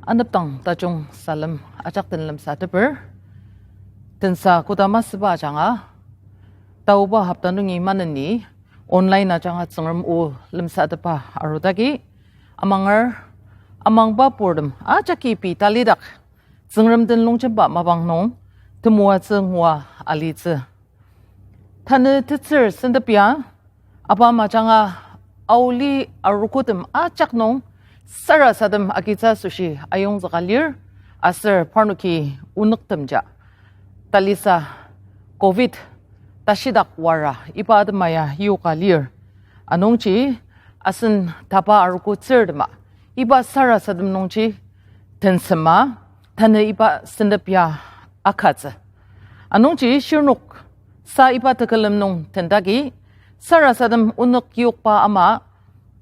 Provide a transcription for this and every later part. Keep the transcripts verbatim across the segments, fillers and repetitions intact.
Anepdang tajung salem ajak den lemsateper. Tensa koda masüba ajanga, taoba hopta nungi maneni online ajanga Tsüngrem o lemsatepa arudagi, amanger, amangba purtem ajaki pei talidak Tsüngrem den longjemba mapang nung temoatsü ngua alitsü. Tanü tetsür sentep ya, apa majanga aoli arogotem ajak nung sarasadem agitsü asoshi ayongzüka lir, aser parnoki onüktemja talisa covid tashidak wara iba atema ya yoka lir. Anungji asen taba arogotsürtema iba sarasadem nungji tensema, tanü iba sentep ya akatsü. Anungji shirnok sa iba tekülem nung tendagi sarasadem onük yokba ama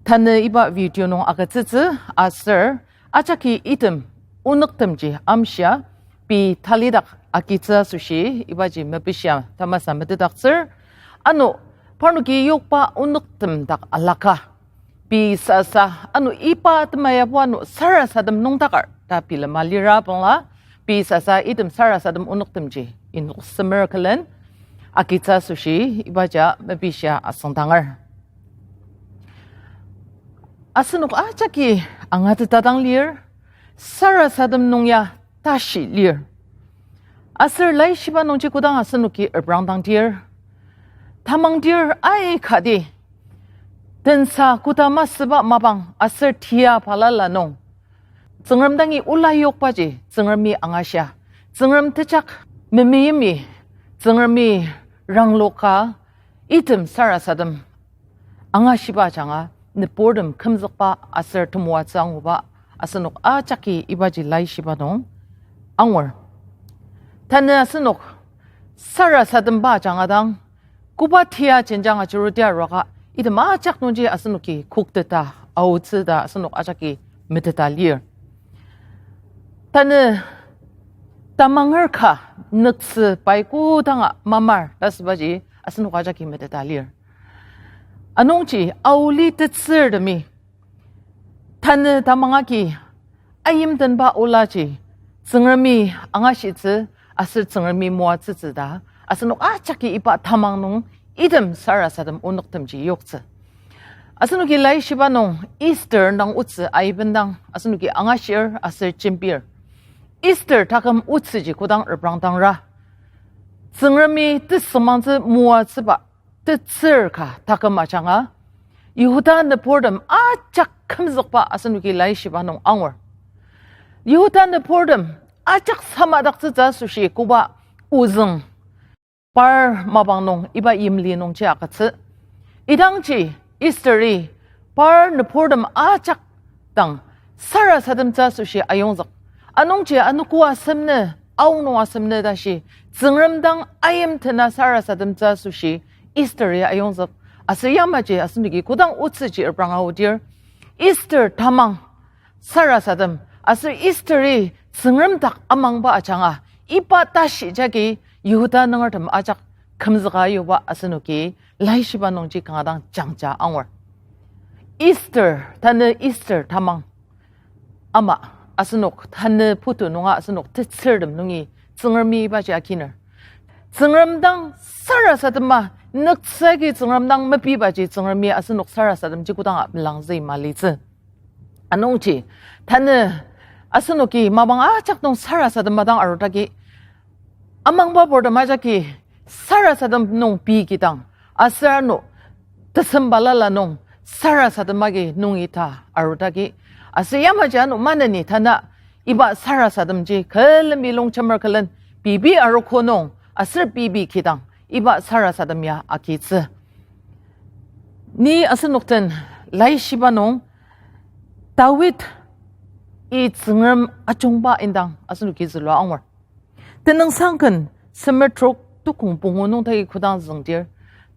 tanü iba video nung agütsütsü aser ajaki item onüktemji amshia pei talidak agitsü asoshi ibaji mepishia tamasa metetdaktsür. Ano parnoki yokba onüktem dak alaka pei sasa, ano iba atema yabo ano sarasadem nüngdaker ta bilema lira bangla, pei sasa item sarasadem onüktemji inoksemer külen agitsü asoshi ibaji mepishia asüngdanger. Asenok ajaki angateta dang lir, sarasadem nung ya tashi lir. Aser laishiba nungji kodang asenoki reprangdangdir, tamangdir aikati, tensa koda masüba mapang aser tia balala nung Tsüngrem dangi ola yokbaji Tsüngremi angashia, Tsüngrem tejak memeimi, Tsüngremi rangloka item sarasadem angashiba ajanga nüburtem kümzükba aser temoatsü anguba asenok ajaki ibaji laishiba nung angur. Tanü asenok sarasademba ajanga dang koba tia jenjang ajuruti aruaka item ajak nungji asenoki kokteta aotsü ta asenok ajaki meteta lir. Tanü tamanger ka nüktsü pai kodanga mamar ta asübaji asenok ajaki meteta lir. Anungji aoli tetsürtemi tanü tamang agi ayimtenba olaji Tsüngremi angashitsü aser Tsüngremi moatsütsü ta asenok ajaki iba tamang nung item sarasadem onüktemji yoktsü. Asenoki laishiba nung Easter indang otsü aibendang asenoki angashir aser jembir. Easter taküm otsüji kodang reprangdangra, Tsüngremi tesüngmangtsü moatsüba tetsür ka taküm ajanga Yihuda nüburtem ajak kümzükba asenoki laishiba nung angur. Yihuda nüburtem ajak samadaktsütsü asoshi koba ozüng par mapang nung iba yimli nungji agütsü. Idangji Esteri par nüburtem ajak dang sarasademtsü asoshi ayongzük. Anungji anogo asemnü, aonung asemnü tashi Tsüngrem dang ayimtena sarasademtsü asoshi Esteri ayongzük. Aser yamaji asenoki kodang otsüji repranga aodir, Ester tamang sarasadem aser Esteri Tsüngrem dak amangba ajanga iba tashi jagi Yihuda nungertem ajak kümzüka yuba asenoki laishiba nungji kanga dang jangja angur. Ester, tanü Ester tamang ama asenok tanü putu nunga asenok tetsürtem nungi Tsüngremi ibaji akiner. Tsüngrem dang sarasadema nüktsü agi Tsüngrem dang mepibaji Tsüngremi asenok sarasademji kodanga melangzü malitsü. Anungji tanü asenoki mapang ajak nung sarasadema dang arudagi, amangba purtem ajaki sarasadem nung pei kidang, aser ano tesem balala nung sarasadem agi nungi ta arudagi, aser yamaji ano maneni tanü iba sarasademji külemi longjemer külen pei pei arogo nung aser pei pei kidang iba sarasadem ya agitsü. Ni asenok den laishiba nung Dawidi Tsüngrem ajungba indang asenoki zülua angur. Tenüngsang ken semer trok tukong pungu nung tagi kodang züngdir,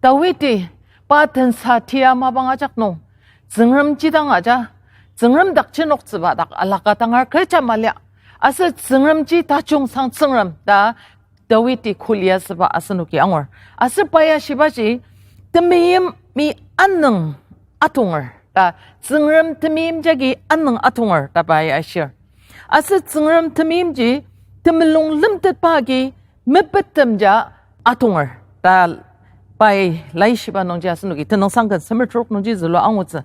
Dawidi pa tensa tia mapang ajak nung Tsüngremji dang aja, Tsüngrem dak jenoktsüba dak alaka tangar kecha malia, aser Tsüngremji tajung sang Tsüngrem ta Dawidi kulia süba asenoki angur. Aser pa ya shibaji, temeimi anüng atonger ta, Tsüngrem temeim jagi anüng atonger ta pa ya ashir. Aser Tsüngrem temeimji temulung lemtetba agi mepettemja atonger ta pai laishiba nungji asenoki Tenüngsang ken semer trok nungji zülua angutsü.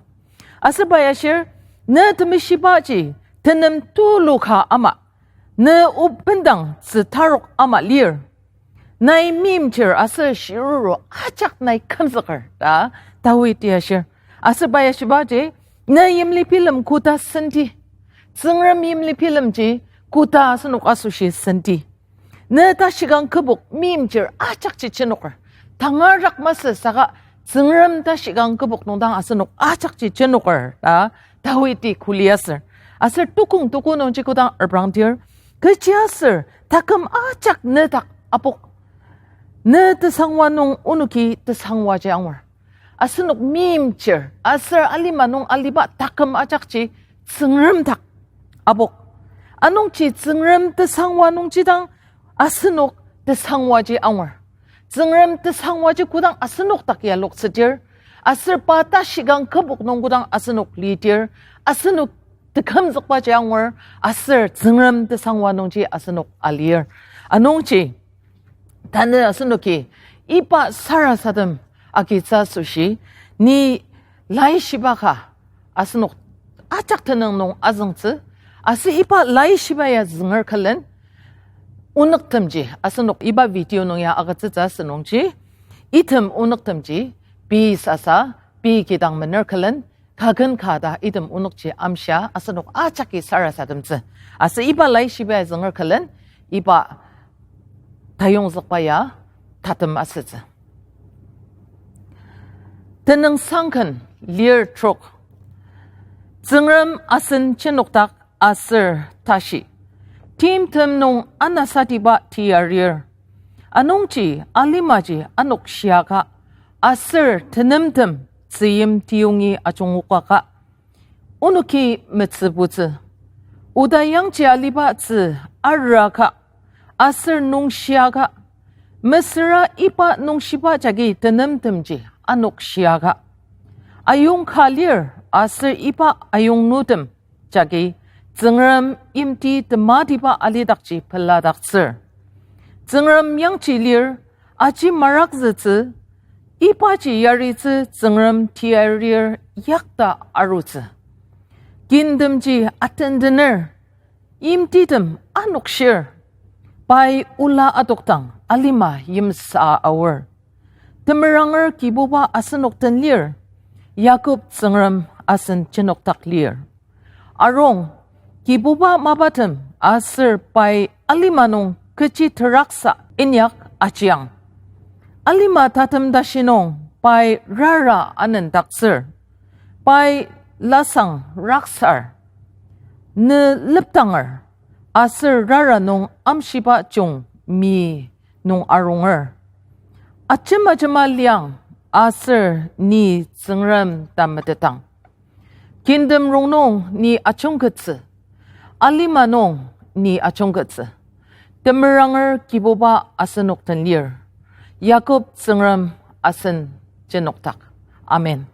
Aser pai ashir, ne temeshibaji tenem tulu ka ama, ne o bendang tzü tarok ama lir. Nai meimchir aser shiruru ajak nai kümzüker ta Dawidi ashir. Aser pai ashibaji, ne yimli bilem koda senti, Tsüngrem yimli bilemji koda asenok asoshi senti. Ne tashikang kübok meimchir ajakji jenoker. Tangarak masü saka Tsüngrem tashikang kübok nungdang asenok ajakji jenoker ta Dawidi kuli asür. Aser tukong tuko nungji kodang arprangdir, kechiaser taküm ajak nedak apok. Ne tesangwa nung onoki tesangwaji angur. Asenok meimchir aser alima nung aliba taküm ajakji Tsüngrem dak apok. Anungji Tsüngrem tesangwa nungji dang asenok tesangwaji angur. Tsüngrem tesangwaji kodang asenok dak yaloktsüdir, aser pa tashikang kübok nung kodang asenok lidir, asenok tekümzükbaji angur, aser Tsüngrem tesangwa nungji asenok alir. Anungji tanü asenoki iba sarasadem agitsü asoshi, ni laishiba ka asenok ajak tenüng nung azüngtsü, aser iba laishiba ya zünger külen, onüktemji asenok iba video nung ya agütsütsü asünungji, item onüktemji pei sasa, pei kidang mener külen, kaken ka ta item onükji amshia asenok ajaki sarasademtsü. Aser iba laishiba ya zünger külen, iba tayongzükba ya tatem asütsü. Tenüngsang ken lir trok. Tsüngrem asen jenokdak aser tashi. Timtem nung anasatiba tiarir. Anungji alimaji anok shiaka, aser tenemtem tzüyim tiyongi ajungokaka, onoki metsübutsü. Oda yangji aliba tzü araka, aser nungshiaka, mesüra iba nungshiba jagi tenemtemji anok shiaka. Ayong ka lir aser iba ayongnutem jagi Tsüngrem yimti tematiba alidakji peladaktsür. Tsüngrem yangji lir, aji marakzütsü, ibaji yaritsü Tsüngrem tiarir yakta arutsü. Kintemji atendener, yimtitem anokshir, pai ola adokdang alima yimsa aor. Temeranger Kibuba asenok den lir, Yakob Tsüngrem asen jenokdak lir. Arung, Kibuba mapatem aser pai alima nung kechi teraksa inyak ajiang. Alima tatem tashi nung pai rara anendaktsür. Pai lasang raksar, ne lepdanger, aser rara nung amshiba jung mi nung arunger. Ajema jema liang aser ni Tsüngrem ta metetang. Kintem rongnung ni ajungkettsü, alima nung ni ajungkettsü. Temeranger Kibuba asenok den lir, Yakob Tsüngrem asen jenokdak. Amen.